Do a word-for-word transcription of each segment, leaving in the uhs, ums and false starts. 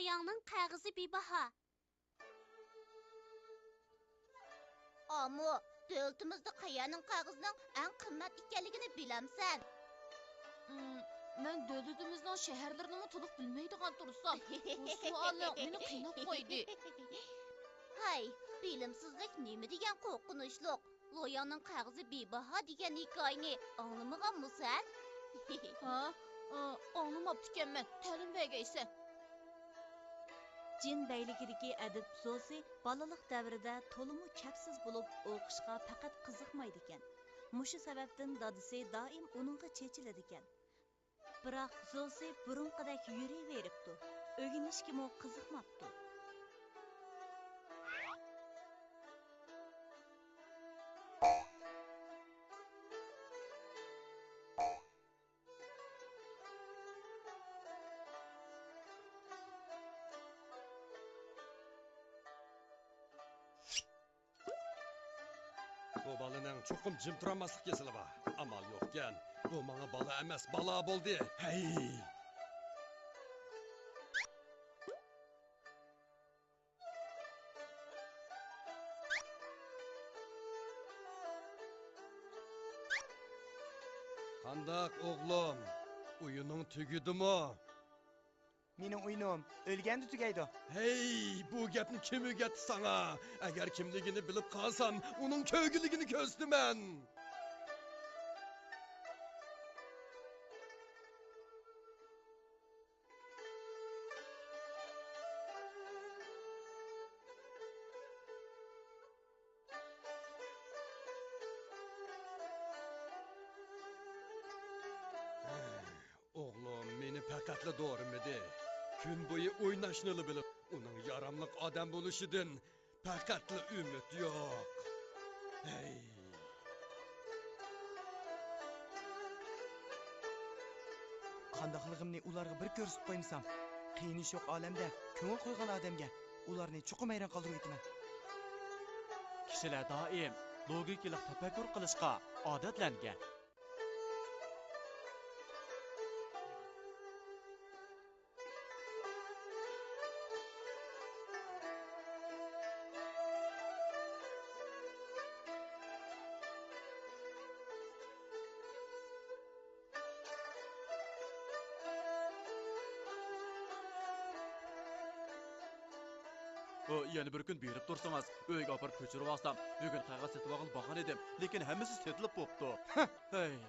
لوياڭنىڭ قەغىزى بىباھا. ئامۇ، دۆلىتىمىزدە قەيەرنىڭ قەغىزىنىڭ ئەڭ قىممەت ئىكەنلىكىنى بىلەمسەن؟ ئىم، مەن دۆلىتىمىزنىڭ شەھەرلىرىنىمۇ تولۇق بىلمەيدىغان تۇرسام، بۇ سوئالىڭ مېنى قىيناپ قويدى. ھاي، بىلىمسىزلىك نېمە دېگەن قورقۇنچلۇق؟ لوياڭنىڭ قەغىزى بىباھا دېگەن ھېكايىنى ئاڭلىمىغانمۇ سەن؟ ھە؟ ئا، ئاڭلىماپتىكەنمەن، تەلىم بەرگەيسەن. جىن بەگلىكىدىكى ئەدىب زوسى بالىلىق دەۋرىدە تولىمۇ كەپسىز بولۇپ، ئوقۇشقا پەقەت قىزىقمايدىكەن. مۇشۇ سەۋەبتىن دادىسى دائىم ئۇنىڭغا چېچىلىدىكەن. بىراق زوسى بۇرۇنقىدەك يۈرۈۋېرىپتۇ، ئۆگىنىشكىمۇ قىزىقماپتۇ. بۇ بالىنىڭ چوقۇم جىم تۇرالماسلىق كېسىلى بار. ئامال يوقكەن، بۇ ماڭا بالا ئەمەس، بالا بولدى. ھەي! قانداق ئوغلۇم، ئويۇنۇڭ تۈگىدىمۇ؟ مېنىڭ ئويۇنۇم ئۆلگەندە تۈگەيدۇ. ھەي، بۇ گەپنى كىم ئۆگەتتى ساڭا؟ ئەگەر كىملىكىنى بىلىپ قالسام، ئۇنىڭ كۆرگۈلۈكىنى كۆرسىتىمەن. ئوغلۇم مېنى پەقەتلا دورىمىدى. كۈن بويى ئويناشنىلا بىلىپ، ئۇنىڭ ياراملىق ئادەم بولۇشىدىن پەقەتلا ئۈمىد يوق. ھەي. قانداقلىقىمنى ئۇلارغا بىر كۆرسىتىپ قويمىسام، قىينىشى يوق ئالەمدە كۆڭۈل قويغان ئادەمگە ئۇلارنى چوقۇم ھەيران قالدۇرۇۋېتىمەن. كىشىلەر دائىم لوگىكىلىق تەپەككۇر قىلىشقا ئادەتلەنگەن. ئۇ يەنە بىر كۈن بېرىپ تۇرسىڭىز، ئۆيگە ئاپىرىپ كۆچۈرۈۋالسام، بۈگۈن قەغەز سېتىۋالغىلى بارغان ئىدىم، لېكىن ھەممىسى سېتىلىپ بوپتۇ. ھەي.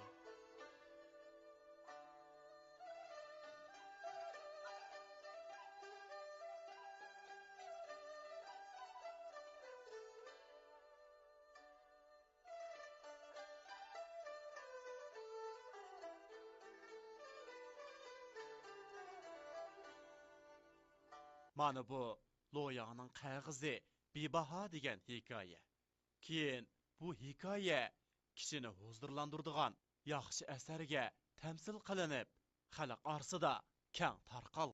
مانا بۇ لوياڭنىڭ قەغىزى بىباھا دېگەن ھېكايە. كېيىن بۇ ھېكايە كىشىنى ھۇزۇرلاندۇرىدىغان ياخشى ئەسەرگە تەمسىل قىلىنىپ، خەلق ئارىسىدا كەڭ تارقالغان.